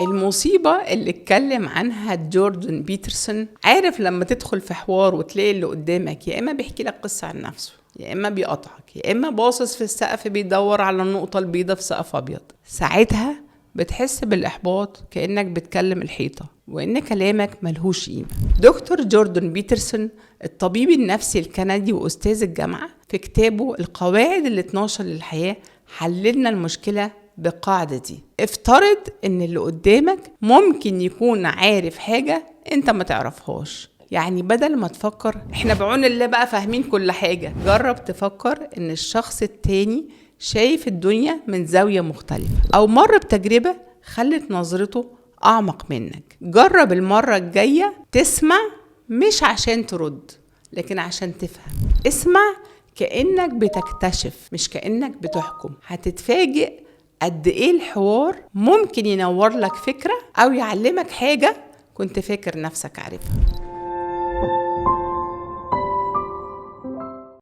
المصيبة اللي اتكلم عنها جوردن بيترسون، عارف لما تدخل في حوار وتلاقي اللي قدامك يا إما بيحكي لك قصة عن نفسه، يا إما بيقطعك، يا إما باصص في السقف بيدور على النقطة البيضة في سقف أبيض، ساعتها بتحس بالإحباط كأنك بتكلم الحيطة وإن كلامك ملهوش قيمة. دكتور جوردن بيترسون الطبيب النفسي الكندي وأستاذ الجامعة في كتابه القواعد ال 12 للحياة حللنا المشكلة بالقاعدة دي. افترض إن اللي قدامك ممكن يكون عارف حاجة انت ما تعرفهاش. يعني بدل ما تفكر احنا بعون الله بقى فاهمين كل حاجة، جرب تفكر ان الشخص التاني شايف الدنيا من زاوية مختلفة أو مر بتجربة خلت نظرته أعمق منك. جرب المرة الجاية تسمع مش عشان ترد، لكن عشان تفهم. اسمع كأنك بتكتشف مش كأنك بتحكم. هتتفاجئ قد إيه الحوار ممكن ينور لك فكرة أو يعلمك حاجة كنت فاكر نفسك عارفها.